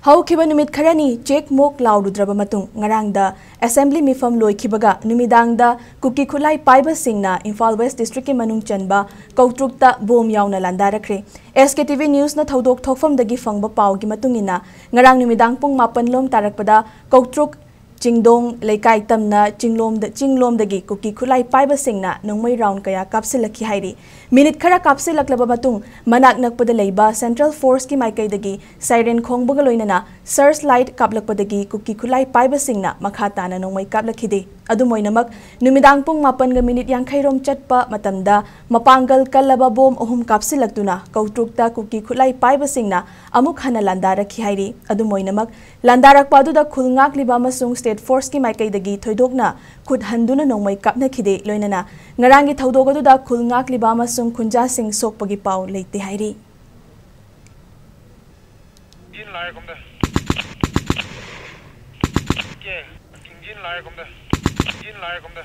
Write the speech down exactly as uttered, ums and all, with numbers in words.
ꯍꯧꯈꯤꯕ ꯅꯨꯃꯤꯠ ꯈꯔꯅꯤ ꯆꯦꯛ ꯃꯣꯛ ꯂꯥꯎꯔꯨꯗ꯭ꯔꯕ ꯃꯇꯨꯡ, ꯉꯔꯥꯡꯗ ꯑꯦꯁꯦꯝꯕ꯭ꯂꯤ ꯃꯤꯐꯝ ꯂꯣꯏꯈꯤꯕꯒ ꯅꯨꯃꯤꯗꯥꯡꯗ ꯀꯨꯀꯤ ꯈꯨꯠꯂꯥꯏ ꯄꯥꯏꯕꯁꯤꯡꯅ ꯏꯝꯐꯥꯜ ꯋꯦꯁ ꯗꯤꯁꯇ꯭ꯔꯤꯛꯀꯤ ꯃꯅꯨꯡ ꯆꯟꯕ ꯀꯧꯇ꯭ꯔꯨꯛꯇ ꯕꯣꯝ ꯌꯥꯎꯅ ꯂꯥꯟꯗꯥꯔꯛꯈ꯭ꯔꯦ꯫ ꯑꯦꯁ ꯀꯦ ꯇꯤ ꯚꯤ ꯅ꯭ꯌꯨꯁꯅ ꯊꯧꯗꯣꯛ ꯊꯣꯛꯐꯝꯗꯒꯤ ꯐꯪꯕ ꯄꯥꯎꯒꯤ ꯃꯇꯨꯡ ꯏꯟꯅ, ꯉꯔꯥꯡ ꯅꯨꯃꯤꯗꯥꯡ ꯄꯨꯡ ꯃꯥꯄꯟ ꯂꯣꯝ ꯇꯥꯔꯛꯄꯗ ꯀꯧꯇ꯭ꯔꯨꯛ ꯆꯤꯡꯗꯣꯡ ꯂꯩꯀꯥꯏ ꯇꯝꯅ ꯆꯤꯡꯂꯣꯝꯗ, ꯆꯤꯡꯂꯣꯝꯗꯒꯤ ꯀꯨꯀꯤ ꯈꯨꯠꯂꯥꯏ ꯄꯥꯏꯕꯁꯤꯡꯅ ꯅꯣꯡꯃꯩ ꯔꯥꯎꯟ ꯀꯌꯥ ꯀꯥꯞꯁꯤꯜꯂꯛꯈꯤ ꯍꯥꯏꯔꯤ꯫ ꯃꯤꯅꯤꯠ ꯈꯔ ꯀꯥꯞꯁꯤꯜꯂꯛꯂꯕ ꯃꯇꯨꯡ, ꯃꯅꯥꯛ ꯅꯛꯄꯗ ꯂꯩꯕ ꯁꯦꯟꯇ꯭ꯔꯦꯜ ꯐꯣꯔꯁꯀꯤ ꯃꯥꯏꯀꯩꯗꯒꯤ ꯁꯥꯏꯔꯦꯟ ꯈꯣꯡꯕꯒ ꯂꯣꯏꯅꯅ ꯁꯔꯆ ꯂꯥꯏꯠ ꯀꯥꯞꯂꯛꯄꯗꯒꯤ ꯀꯨꯀꯤ ꯈꯨꯠꯂꯥꯏ ꯄꯥꯏꯕꯁꯤꯡꯅ ꯃꯈꯥ ꯇꯥꯅ ꯅꯣꯡꯃꯩ ꯀꯥꯞꯂꯛꯈꯤꯗꯦ꯫ ꯑꯗꯨꯝ ꯑꯣꯏꯅꯃꯛ, ꯅꯨꯃꯤꯗꯥꯡ ꯄꯨꯡ ꯃꯥꯄꯟꯒ ꯃꯤꯅꯤꯠ ꯌꯥꯡꯈꯩ ꯔꯣꯝ ꯆꯠꯄ ꯃꯇꯝꯗ ꯃꯄꯥꯡꯒꯜ ꯀꯜꯂꯕ ꯕꯣꯝ ꯑꯍꯨꯝ ꯀꯥꯞꯁꯤꯜꯂꯛꯇꯨꯅ ꯀꯧꯇ꯭ꯔꯨꯛꯇ ꯀꯨꯀꯤ ꯈꯨꯠꯂꯥꯏ ꯄꯥꯏꯕꯁꯤꯡꯅ ꯑꯃꯨꯛ ꯍꯟꯅ ꯂꯥꯟꯗꯥꯔꯛꯈꯤ ꯍꯥꯏꯔꯤ꯫ ꯑꯗꯨꯝ ꯑꯣꯏꯅꯃꯛ, ꯂꯥꯟꯗꯥꯔꯛꯄ ꯑꯗꯨꯗ ꯈꯨꯜ ꯉꯥꯛꯂꯤꯕ ꯑꯃꯁꯨꯡ ꯁ꯭ꯇꯦꯠ ꯐꯣꯔꯁꯀꯤ ꯃꯥꯏꯀꯩꯗꯒꯤ ꯊꯣꯏꯗꯣꯛꯅ ꯈꯨꯠ ꯍꯟꯗꯨꯅ ꯅꯣꯡꯃꯩ ꯀꯥꯞꯅꯈꯤꯗꯦ꯫ ꯂꯣꯏꯅꯅ ꯉꯔꯥꯡꯒꯤ ꯊꯧꯗꯣꯛ ꯑꯗꯨꯗ ꯈꯨꯜ ꯉꯥꯛꯂꯤꯕ ꯑꯃꯁꯨꯡ ꯈꯨꯟꯖꯥꯁꯤꯡ ꯁꯣꯛꯄꯒꯤ ꯄꯥꯎ ꯂꯩꯇꯦ ꯍꯥꯏꯔꯤ꯫ ꯏꯟꯖꯤꯟ ꯂꯥꯏꯔ ꯀꯨꯝꯗ꯫ ꯀꯦ, ꯏꯟꯖꯤꯟ ꯂꯥꯏꯔ ꯀꯨꯝꯗ꯫ ꯏꯟꯖꯤꯟ ꯂꯥꯏꯔ ꯀꯨꯝꯗ꯫